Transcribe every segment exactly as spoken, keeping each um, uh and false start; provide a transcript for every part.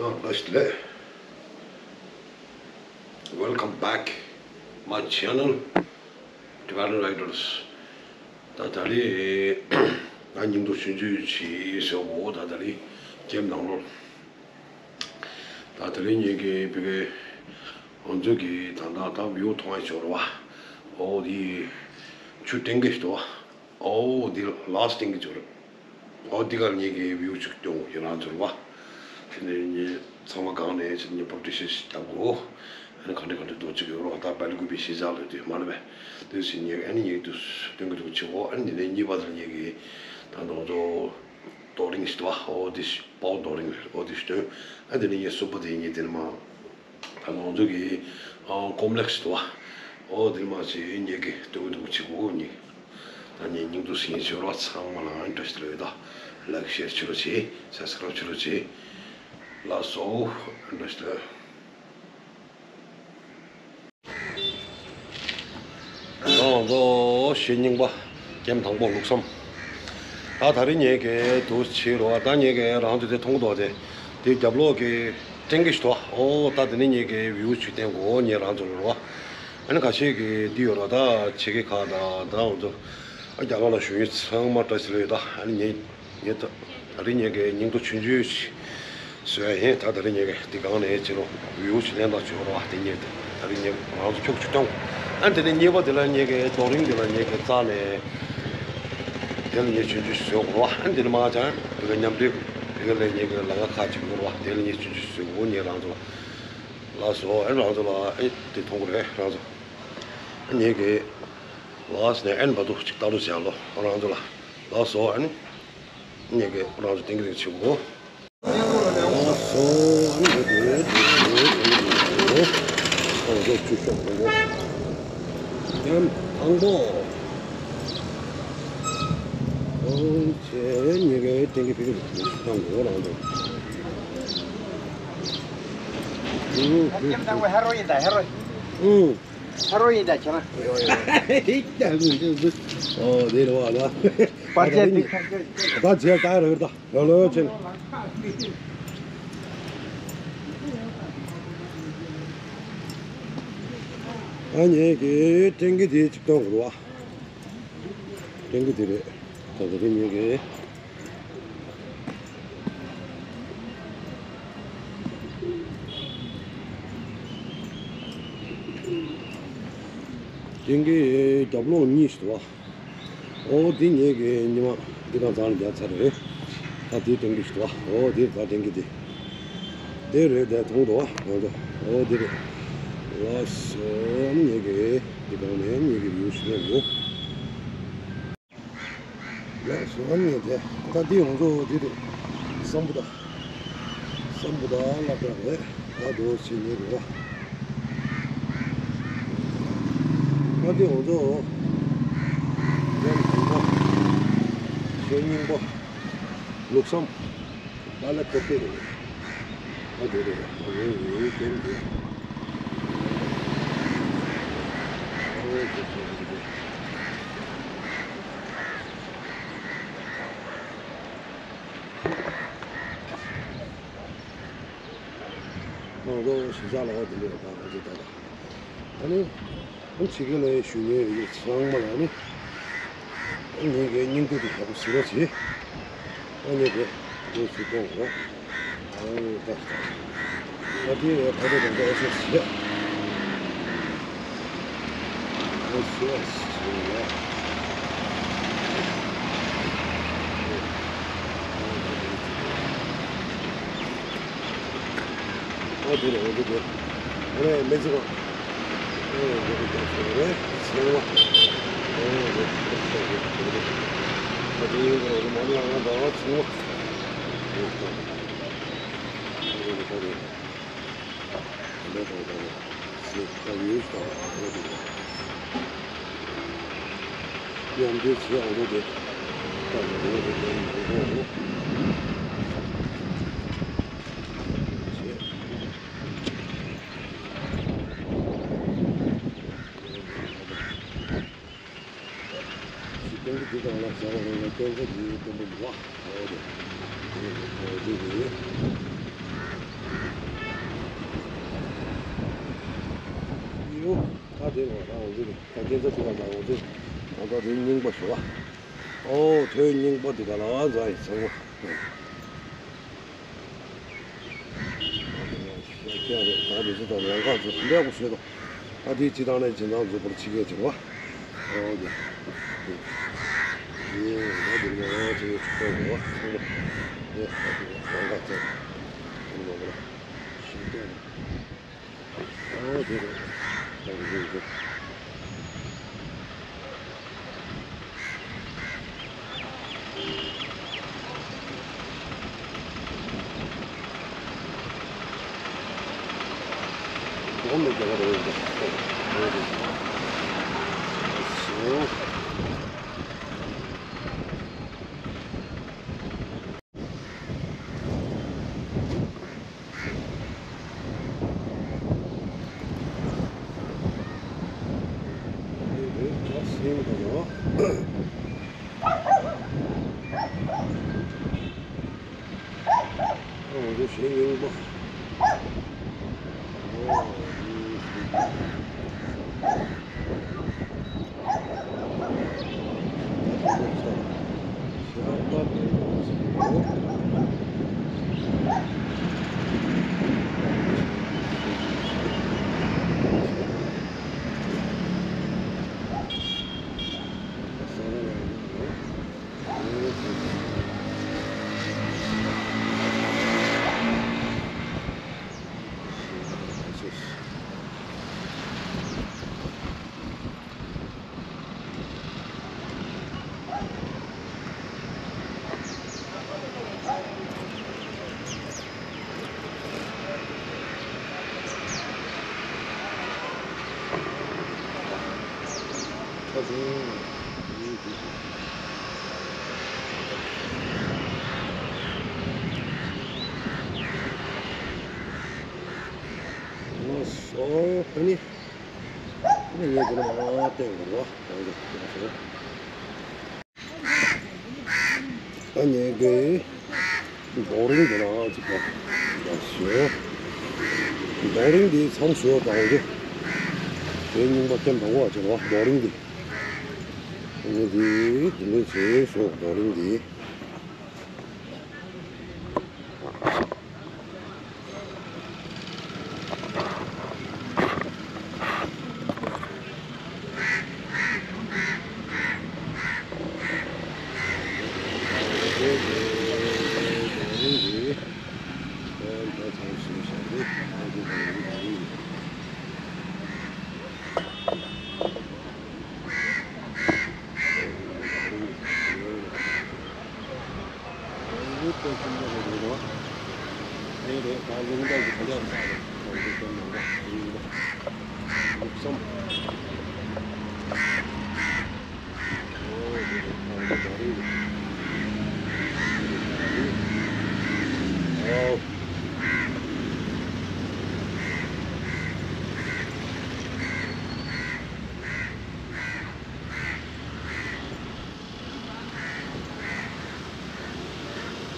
ལགས་ལེ། Welcome back my channel, Tibetan Riders. ད་ད་རེས་ང་སྙིང་སྟོབས་ཆུང་ཆུང་ཞིག་བཟོས་འོ། ད་ད་རེས་ཀེམ་ནང་ལོགས། ད་ད་རེས་ངེད་ཀྱི་བི་གའི་ང་ཚོ་གི་ད་ད་ད་བིའུ་མཐོང་ཡ་ཅིག་ཡོད་རེད་པ། འོ་དེ་ཆུ་སྟེང་གི་ཞིག་འདུག་པ། འོ་དེ་ལ་སྟེང་གི་ཅིག་ཡོད་རེད། འོ་དེ་ག་ལ་ངེད་ཀྱི་བིའུ་ཅིག་སྟོན་དགོས་ཡོད་རང་ཚོར་པ། དེ་ནས་ངེད་ཚང་མ་སྒང་ནས་ངེད་པོ་ཊི་ཤི་ཊི་ཞིག་བརྒྱབ་དགོས། ཨ་ནི་ག་འདྲ་ག་འདྲ་འདུག་ཅིག་ཡོད་རེད་པ། ད་སྦེལ་ཀུ་པེ་ཞེ་དྲག་ལོས་དེ་མ་རེད་པས། དེ་ཚོ་ངེད་ཨ་ནི་ངེད་དུ་སྟོན་གི་འདུག་ཅིག་འོ། ཨ་ནི་དེ་ནས་གཉིས་པ་དེ་ལ་ངེད་ཀྱི་ད་ང་ཚོ་རྡོ་རིང་ཞིག་འདུག་པ། འོ་དེ་ཞིག་པའོ་རྡོ་རིང་རེད། འོ་དེ་ཞིག་སྟོན། ཨ་དེ་ནས་ངེད་གསུམ་པ་དེ་ངེད་དེ་ནས་མར་ད་ང་ཚོ་གི་ཨ་ཀོམ་ལེགས་ཞིག་འདུག་པ། འོ་དེ་ནས་མར་ཅིག་ངེད་ཀྱི་སྟོན་གི་འདུག་ཅིག་འོ། ངེད་ད་ངེད་སྙིང་སྟོབས་ཟིན་ཅིག་ཡོད་རེད་པ། ཚང་མ་ལ་ཨ་ནི་བཀྲ་ཤིས་བདེ་ལེགས་ཡོད། ད་ལའིཀ་ཤེར་བྱེད་རོགས་བྱེད། སབ་སི་ཀ་རའིབ་བྱེད་རོགས་བྱེད། ལགས་སོ། ཨ་ནི་བཀྲ་ཤིས་བདེ་ལེགས། ང་ཚོ་གཞེས་རྙིང་པ་ཀེམ་དང་པོ་ལུགས་བསམ། ད་ད་རེས་ངེད་ཀྱི་འདུག་ཅིག་རེད་པ། ད་ངེད་ཀྱི་རང་ཚོ་དེ་མཐོང་གི་འདུག་པ། དེ་དེ་རྒྱབ་ལོགས་ཀྱི་སྟེང་གི་ཞིག་འདུག་པ། འོ་ད་དེ་ནས་ངེད་ཀྱི་བིའུ་ཅིག་བསྟན་དགོས་ངེད་རང་ཚོ་ལ་རེད་པ། ཨ་ནི་ཁ་ཤས་ཀྱིས་འདི་ཡོད་རེད་པ། ད་ཕྱི་རྒྱལ་ཁག་དང་ད་ང་ཚོ་ཨ་རྒྱ་གར་ལ་བཞུགས་མཁན་ཚང་མ་བཀྲ་ཤིས་བདེ་ལེགས་ཡོད། ད་ཨ་ནི་ངེད་ངེད་ད་ད་རེས་ངེད་ཀྱི་སྙིང་སྟོབས་ཆུང་ཆུང་ཞིག་བཟོ་ཡ་ཡིན། ད་ད་རེས་ངེད་ཀྱི་འདི་སྒང་ནས་ཕྱི་ལོགས་བིའུ་ཞིག་ལེན་སྟངས་ཅིག་ཡོད་རེད་པ། དེ་ངེད་ད་རེས་ངེད་ང་ཚོ་ཁྱུག་ཅིག་སྟོན། ཨ་དེ་ནས་གཉིས་པ་དེ་ལ་ངེད་ཀྱི་རྡོ་རིང་དེ་ལ་ངེད་ཀྱི་རྩ་ནས་དེ་ལ་ངེད་ཆུང་ཆུང་ཞིག་བཟོ་དགོས་རེད་པ། ཨ་དེ་ནས་མར་ཅང་བི་ག་མཉམ་འབྲེལ་བི་ག་ལ་ངེད་ཀྱི་ལམ་ཁ་ཁག་ཅིག་ཡོད་རེད་པ། དེ་ལ་ངེད་ཆུང་ཆུང་ཞིག་བཟོ་དགོས་ངེད་རང་ཚོ་ལ། ལགས་སོ། ཨ་རང་ཚོ་ལ་ཨེ་དེ་མཐོང་གི་རེད་རང་ཚོ། ཨ་ངེད་ཀྱི་ལགས་ནས་ཨན་བ་དུ་ཅིག་ལྟ་རོགས་བྱས་ལོ་རང་ཚོ་ལ། ལགས་སོ། ཨ་ནི་ངེད་ཀྱི་རང་ཚོ་ཏིང་གི་ཏིང་བྱེད་དགོས། ལགས་སོ། ཨ་ནི་ངེད་ཀྱི་ཏིང་གི་ཏིང་གི་ཏིང་གི་ཏིང་གི་ཏིང་གི་ཏིང་གི་ཏིང་གི་ཡང་དང་པོ། ཨོ་ཆེ་ངེད་ཀྱི་ཏིང་གི་ཏིང་གི་ཏིང་གི་ཏིང་གི་ཧེ་རོ་ཡིན་ད་ཧེ་རོ། ཨུ། ཧ་རོ་ཡིན་ད་ཁྱེད་རང་། ཨོ་དེ་རེད་པ་ད། པར་ཆས་ཏིག་ཏག་ད་བྱས་ད་རེད་ད་ལོ་ལོ་ཆེན། ཨ་ངེད་ཀྱི་ཏིང་གི་དེ་ཅིག་གཏོང་དགོས་རེད་པ། ཏིང་གི་དེ་རེད། ད་དེ་རེད་ངེད་ཀྱི། ཏིང་གི་རྒྱབ་ལོགས་གཉིས་ཤིག་འདུག་པ། ཨོ་འདི་ངེད་ཀྱི་ཉི་མ་འདི་གང་ཚང་ལ་རྒྱག་ཚར་རེད། ད་དེ་ཏིང་གི་ཞིག་འདུག་པ། ཨོ་དེ་ད་ཏིང་གི་དེ། དེ་རེད་དེ་མཐོང་འདུག་པ། ཨོ་དེ་རེད། ལགས་སོ། ངེད་ཀྱི་འདི་གང་ནས་ངེད་ཀྱི་ཡུལ་ཞིག་ལས་འདུག་ལགས་སོ། ཨ་ནི་དེ་ད་འདི་ང་ཚོ་འདི་རེད། སམ་བྷོ་ཊ། སམ་བྷོ་ཊ་སློབ་གྲྭ་རེད། ད་འདུག་ཕྱི་ཉིན་རེད་པ། ད་འདི་ང་ཚོ་འདི་རེད་པ། གཞེས་རྙིང་པ་ལུགས་བསམ། ད་ལ་ཐོབ་ཀྱི་རེད། ཨ་དེ་རེད། ཨ་ཡོད་ཡོད་ཀྱེན་དེ། ཨ་ཡོད་ཀྱེན་དེ། ང་ཚོ་གཞིས་ཆགས་ལ་འོ་དེ་འདྲ་ཡོད་པ་ང་ཚོ་ད་ལྟ། ཨ་ནི། ཨ་ཕྱི་རྒྱལ་ལ་བཞུགས་མཁན་ཡོད་ཚང་མ་ལ་ནི། ཨ་ངེད་ཀྱི་སྙིང་སྟོབས་དེ་ཡག་པོ་བཟོ་རོགས་བྱེད། ཨ་ངེད་ཀྱི་སྐྱོན་ཞུ་གཏོང་རོགས། ཨ་ད་ད། ཨ་དེ་ཕ་དེ་དང་ཨེ་སི་ཨེ་སི་བྱེད། ཨེ་སི་ཨེ་སི་བྱེད་ཡ། ཨ་དེ་རེད། འོ་དེ་དེ། ཨ་རེ་མེ་ཚི་གོ། ཨ་དེ་དེ་དེ་རེད། ཚང་མ། ཨ་དེ་དེ་དེ་དེ་རེད། ཨ་དེ་ཡིན་གོ་རེད། མ་ལ་ང་ད་བ་ཚང་མ། ཨ་དེ་དེ་དེ་རེད། ཨ་དེ་དེ་དེ་རེད། ཞེས་བཀའ་ཡོད་ཞུ་དང་འོ་དེ་རེད། མཉམ་འབྲེལ་བྱེད་ཨང་རོ་དེ། ད་ལོ་རེ་དེ་དེ་མང་པོ་འོ། ཞེས། ཞེས་སྟོན་གྱི་དེ་དང་ལ་བྱ་བ་རེ་ལ་སྟོན་གྱི་དེ་སྟོན་པ་འདུག་བ། འོ་དེ། འོ་དེ་རེད། ད་དེ་ང་རང་འོང་ཚེ་ད་ཁྱེད་ཚོ་ཅིག་ལ་འོང་ཚེ་ད་ད་དེ་རྙིང་པ་ཞུ་བ། ཨོ་ཐོའི་རྙིང་པ་འདི་ག་ལ་འཛའ་ཡི་ཚང་མ། ཤ་རྒྱག་རེད། ད་དེ་ཚོ་དང་ཡང་ག་ཚོ་འདྲ་པོ་བཟོས་དང་། ཨ་དེའི་སྤྱི་བཏང་ནས་སྦྱིན་བདག་མཛུབ་པར་ཕྱི་རྒྱལ་བྱེད་པ། ཨོ་དེ་དེ་དེ་ད་དེ་ང་རང་ཚོའི་ཕྱུག་པོ་ཡོད་པ་ཚང་མ་དེ་ད་དེ་ཡང་ག་ཚོ་དེ་ལོ་བར་ཤ་རྒྱག་རེད། ཨོ་དེ་རེད། ད་དེ་དེ་དེ། སྒོམ་ནས་རྒྱག་པ་རེད། ཨོ་ཨ་ནི། ཨ་ནི་ངས་འདི་ནས་མར་བསྟན་དགོས་རེད་པ། ཨ་ནི་ད་ངས་འདི་རྡོ་རིང་འདི་ནང་ཅིག་ག་ཞོ། རྡོ་རིང་འདི་མཚམས་ཞོ་དང་འདི། དེ་རྙིང་པ་ཁྱེམ་དང་པོ་བ་ཅིག་རེད་པ། རྡོ་རིང་འདི། ཨ་ནི་འདི་འདི་འདྲ་བྱས་སོ། རྡོ་རིང་འདི།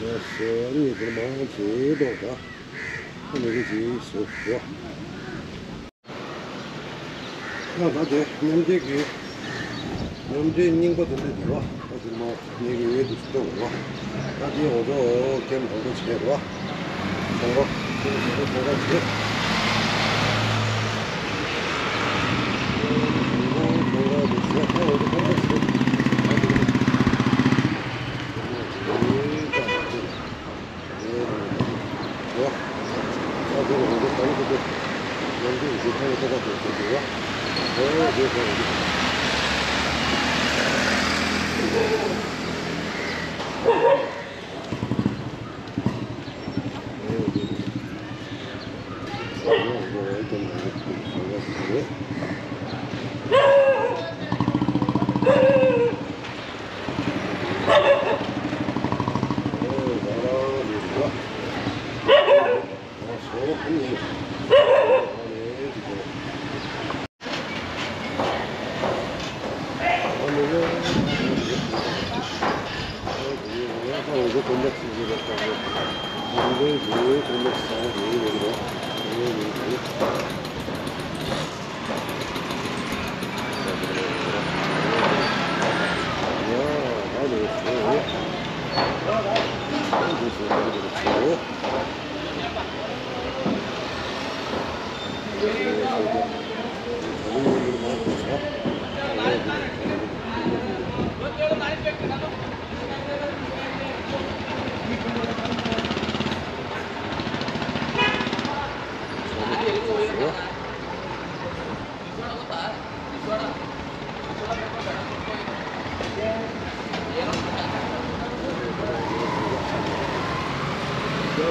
ཡ་ཤེས་ནི་དེ་མང་ཆེ་འགྲོ་ད། ཁོ་མི་རིགས་ཀྱི་སུ་བ། ད་ད་དེ་མཉམ་འབྲེལ་གྱི་མཉམ་འབྲེལ་རྙིང་པ་དེ་འདྲ་དེ་བ། ད་དེ་མ་ངེད་ཀྱི་འོས་དུ་སུ་འགྲོ་བ། ད་དེ་འོ་ཚོ་ཁྱེད་མང་པོ་བྱས་བ། ཚོང་པ་ཁྱེད་མང་པོ་ཚོང་པ་བྱས།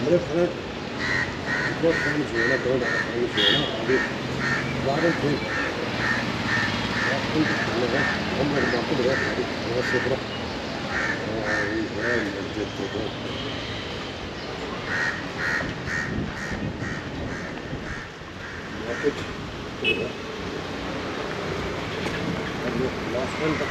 མི་རབས་ཁ་ན་ཁོ་ཁོང་ཞིག་ཡོད་ན་གང་དང་གང་ཞིག་ཡོད་ན་ཨ་རི་ཝ་རན་ཏེ་ཨ་ཁོང་གི་ཁོང་ལ་ཁོང་ལ་མ་ཁོང་ལ་ཨ་རི་ཁོང་ལ་སོ་པ་ཨ་རི་ཧ་མི་རྒྱལ་ཏེ་ཁོང་། Market. Last time, but